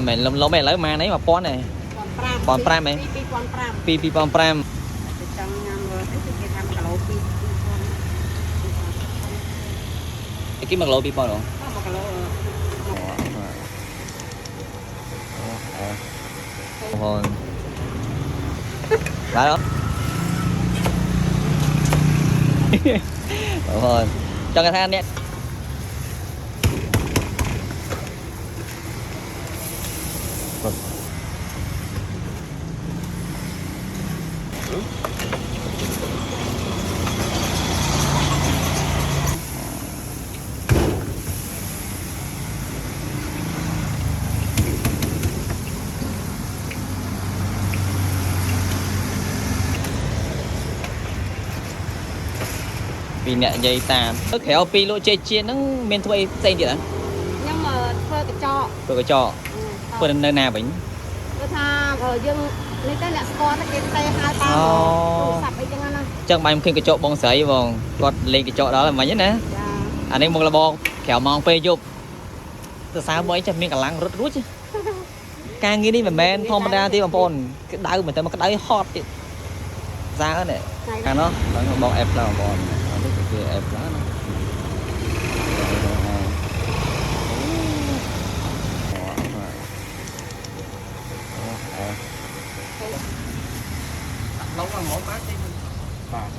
មិនលំលំឯឥឡូវម៉ានអី1000ឯង 1500 1500ហ៎ 2005 2 2005 ទៅចង់ញ៉ាំទៅគេថា1គីឡូ2 2000 គេ1គីឡូ2000ហ៎ 1គីឡូ អូនបាទអូនចង់ថាអ្នកពីអ្នកនិយាយតាមទៅក្រៅពីលក់ចេកចៀនហ្នឹងមានធ្វើអីផ្សេងទៀតហ៎ ខ្ញុំធ្វើកញ្ចក់ ធ្វើកញ្ចក់ធ្វើនៅណាវិញ គឺថាយើងនេះទៅអ្នកស្គាល់ទៅគេទេហៅតាមទូរស័ព្ទអីចឹងណា ចឹងបាយមិនឃើញកញ្ចក់បងស្រីបងគាត់លេងកញ្ចក់ដល់ហ្នឹងមិញណា ចា អានេះមកលបងក្រៅម៉ោងពេលយប់ទៅសើមកអីចេះមានកម្លាំងរត់រួចការងារនេះមិនមែនធម្មតាទេបងប្អូនក្តៅមែនតើមកក្តៅហត់ទៀតសើនេះកាលនោះដល់បងអេបឡើងបងប្អូននេះគេអេបឡើងណាឡងមកបាទបាទ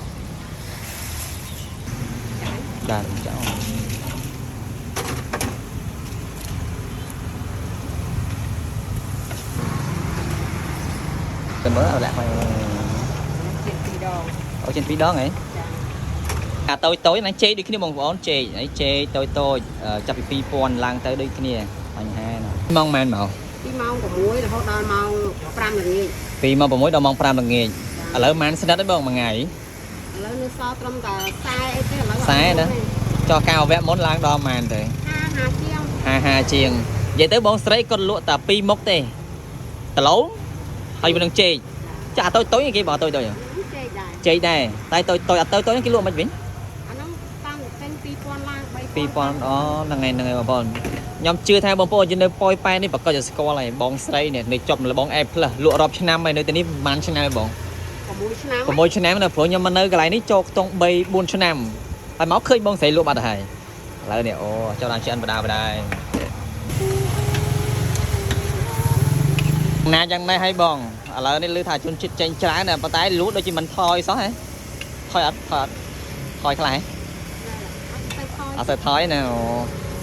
បាទចោតែមើលឲ្យលាក់មក ជាពីរដង អូចិនពីរដងហ៎ ចា អាតូចតូចហ្នឹងចេកដូចគ្នាបងប្អូនចេកហើយចេកតូចតូចចាប់ពី2000ឡើងទៅដូចគ្នាបញ្ហាណាម៉ោងម៉ានមក ពីម៉ោង6រហូតដល់ម៉ោង5ល្ងាច ពីម៉ោង6ដល់ម៉ោង5ល្ងាចឥឡូវម៉ានស្និទ្ធហើយបងមួយថ្ងៃ ឥឡូវនៅសល់ត្រឹមតែ40អីទេឥឡូវ 40ណា ចោះកាវៈមុនឡើងដល់ម៉ានទៅ 50ជាង 55ជាងនិយាយទៅបងស្រីគាត់លក់តែ2មុខទេដឡូងហើយនឹងចេកចាអាតូចតូចគេបងតូចតូច ចេកដែរ ចេកដែរតែតូចតូចអាតូចតូចគេលក់មិនវិញ អាហ្នឹងតាំងចេញ2000ឡើង3000 2000អូហ្នឹងហើយហ្នឹងហើយបងប្អូនខ្ញុំជឿថាបងប្អូនយើងនៅប៉ោយប៉ែនេះប្រកាសជាស្គាល់ហើយបងស្រីនេះនៅជាប់លបង A+ លក់រាប់ឆ្នាំហើយនៅទីនេះប្រហែលឆ្នាំហើយបង 6ឆ្នាំ 6ឆ្នាំណាព្រោះខ្ញុំមកនៅកន្លែងនេះចូលខ្ទង់3 4ឆ្នាំហើយមកឃើញបងស្រីលក់បាត់ទៅហើយឥឡូវនេះអូចូលដល់ឆ្អិនបដាបដាណាយ៉ាងនេះហើយបងឥឡូវនេះឮថាជនជាតិចេញច្រើនណាប៉ុន្តែលក់ដូចជាមិនថយសោះហ៎ថយអត់ថយអត់ថយខ្លះហ៎ អត់ទៅថយអត់ទៅថយណាអូ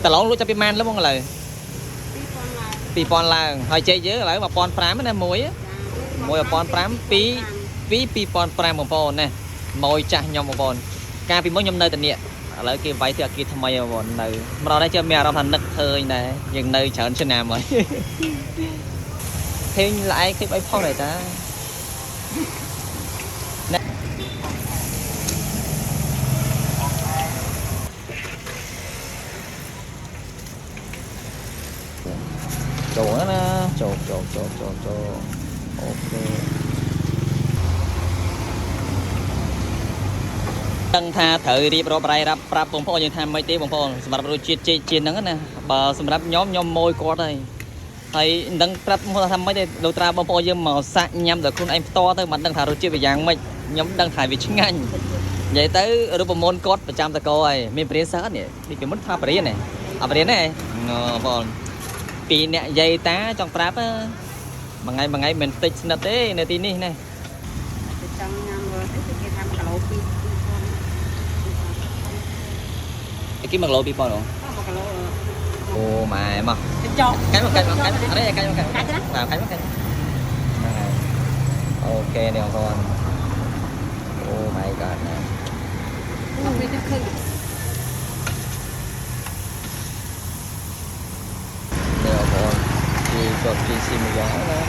តឡងលក់ចាប់ពីម៉ានលបងឥឡូវ 2000ឡើង 2000ឡើងហើយចេកយើងឥឡូវ1500ណាមួយមួយ1500 2 2 2005បងប្អូនណាម៉យចាស់ខ្ញុំបងប្អូនកាលពីមុនខ្ញុំនៅតានេះឥឡូវគេវាយទៅអាគារថ្មីបងប្អូននៅម្ដងនេះជិះមានអារម្មណ៍ថានឹកឃើញដែរយើងនៅច្រើនឆ្នាំហើយឃើញល្អឯងឃើញអីផុសដែរតាណាចូលណាចូលចូលចូលចូលចូលអូខេ ដឹងថាត្រូវរៀបរាប់រាយរាប់ប្រាប់បងប្អូនយើងថាម៉េចទេបងប្អូនសម្រាប់រសជាតិចេកចៀនហ្នឹងណាបើសម្រាប់ខ្ញុំខ្ញុំម៉ួយគាត់ហើយហើយមិនដឹងប្រាប់បងប្អូនថាម៉េចទេលោកត្រាបងប្អូនយើងមកសាក់ញ៉ាំដល់ខ្លួនឯងផ្ទាល់ទៅមិនដឹងថារសជាតិវាយ៉ាងម៉េចខ្ញុំដឹងថាវាឆ្ងាញ់និយាយទៅរូបមន្តគាត់ប្រចាំតកហើយមានបរិញ្ញាសិស្សអត់នេះដូចពីមុនថាបរិញ្ញានេះអត់បរិញ្ញាទេងបងប្អូនពីអ្នកយាយតាចង់ប្រាប់មួយថ្ងៃមួយថ្ងៃមិនតិចស្និទ្ធទេនៅទីនេះណា ទៅចង់ញ៉ាំទៅគេថា1គីឡូ2000 គេ1គីឡូ2000ហ៎ 1គីឡូ អូម៉ែមក កញ្ចក់ កាច់មកកាច់មកកាច់អត់ទេកាច់មកកាច់ កាច់ណា បាទកាច់មកកាច់ហ្នឹងហើយអូខេនេះបងប្អូនអូ my god ណា ដល់ពេលទៅឃើញ នេះបងប្អូនជីគាត់ជីស៊ីមួយយ៉ាងណា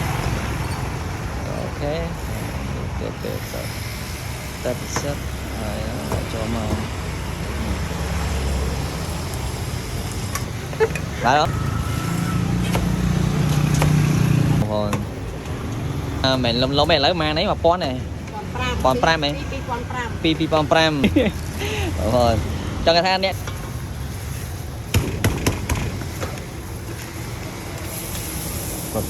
អូខេទៅទៅទៅតែពិសេសហើយចូលមកបាទបងប្អូនអឺមិនលំលំឯឥឡូវម៉ានអី1000ឯង 1500 1500ហ៎ 2005 2 2005បងប្អូនចង់ថាអ្នក គាត់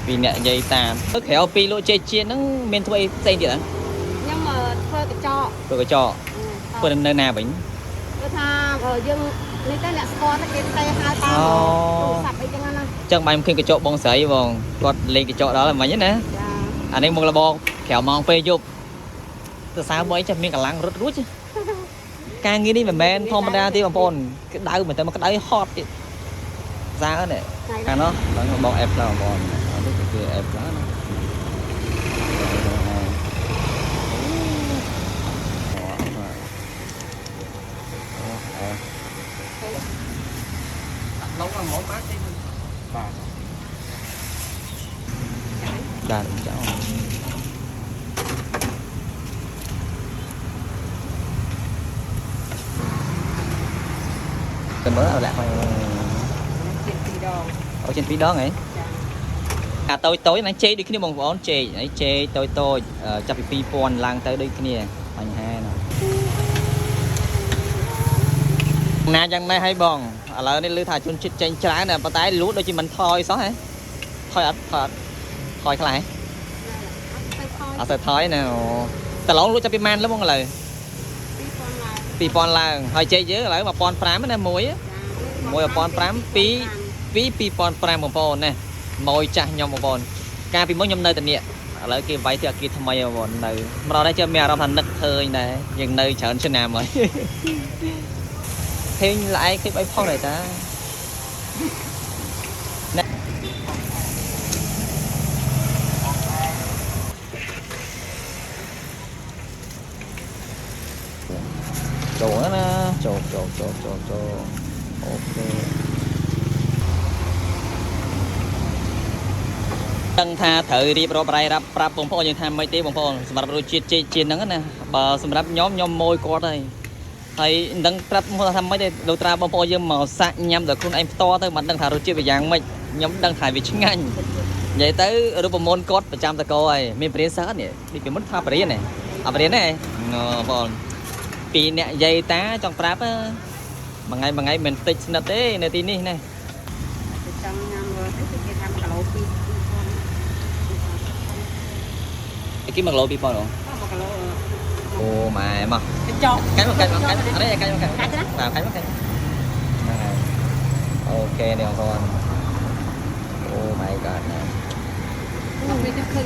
ពីអ្នកយាយតាមទៅក្រៅពីលក់ចេកចៀនហ្នឹងមានធ្វើអីផ្សេងទៀតហ៎ ខ្ញុំធ្វើកញ្ចក់ ធ្វើកញ្ចក់ធ្វើនៅណាវិញ គឺថាយើងនេះទៅអ្នកស្គាល់ទៅគេទេហៅតាមទូរស័ព្ទអីចឹងណា ចឹងបាយមិនឃើញកញ្ចក់បងស្រីបងគាត់លេងកញ្ចក់ដល់ហើយមិញណា ចា អានេះមកលបងក្រៅម៉ោងពេលយប់សរសើរមកអីចេះមានកម្លាំងរត់រួចការងារនេះមិនមែនធម្មតាទេបងប្អូនក្តៅមែនតើមកក្តៅហត់ទៀតសរសើរនេះ ថ្ងៃ ខាងនោះដល់បងអេបខ្លះបងប្អូនអត់ទេគេអេបខ្លះណាឡងមកបាទទេបាទបាទចោតែមើលឲ្យលាក់ហើយ ជាពីរដង អូចិនពីរដងហ៎ ចា អាតូចតូចហ្នឹងចេកដូចគ្នាបងប្អូនចេកហើយចេកតូចតូចចាប់ពី2000ឡើងទៅដូចគ្នាបញ្ហាណាណាយ៉ាងនេះហើយបងឥឡូវនេះឮថាជនជាតិចេញច្រើនណាស់ប៉ុន្តែលក់ដូចជាមិនថយសោះហ៎ថយអត់ថយអត់ថយខ្លះហ៎ ទៅខ អត់ទៅថយណាអូតឡងលក់ចាប់ពីម៉ានលបងឥឡូវ 2000ឡើង 2000ឡើងហើយចេកយើងឥឡូវ1500ណាមួយ មួយ1500ពីរ ពី2500បងប្អូនណាម៉យចាស់ខ្ញុំបងប្អូនកាលពីមុនខ្ញុំនៅតានេះឥឡូវគេវាយទៅអាគារថ្មីបងប្អូននៅម្ដងដែរជិះមានអារម្មណ៍ថានឹកឃើញដែរយើងនៅច្រើនឆ្នាំហើយ ឃើញល្អឯងឃើញបីផុសដែរតាណាចូលណាចូលចូលចូលចូលចូលអូខេ ដឹងថាត្រូវរៀបរាប់រាយរាប់ប្រាប់បងប្អូនយើងថាម៉េចទេបងប្អូនសម្រាប់រសជាតិចេកចៀនហ្នឹងណាបើសម្រាប់ខ្ញុំខ្ញុំម៉ួយគាត់ហើយហើយមិនដឹងប្រាប់បងប្អូនថាម៉េចទេលោកត្រាបងប្អូនយើងមកសាក់ញ៉ាំដល់ខ្លួនឯងផ្ទាល់ទៅមិនដឹងថារសជាតិវាយ៉ាងម៉េចខ្ញុំដឹងថាវាឆ្ងាញ់និយាយទៅរូបមន្តគាត់ប្រចាំតកហើយមានបរិញ្ញាសិស្សអត់នេះដូចពីមុនថាបរិញ្ញានេះអត់បរិញ្ញាទេងបងប្អូនពីអ្នកយាយតាចង់ប្រាប់មួយថ្ងៃមួយថ្ងៃមិនតិចស្និទ្ធទេនៅទីនេះណា ទៅចង់ញ៉ាំទៅគេថា1គីឡូ2 គេ1គីឡូ2000ហ៎ 1គីឡូ អូម៉ែមក កញ្ចក់ កាច់មកកាច់មកកាច់អត់ទេកាច់មកកាច់ កាច់ណា បាទកាច់មកកាច់ហ្នឹងហើយអូខេនេះបងប្អូនអូ my god ណា ពេលទៅឃើញ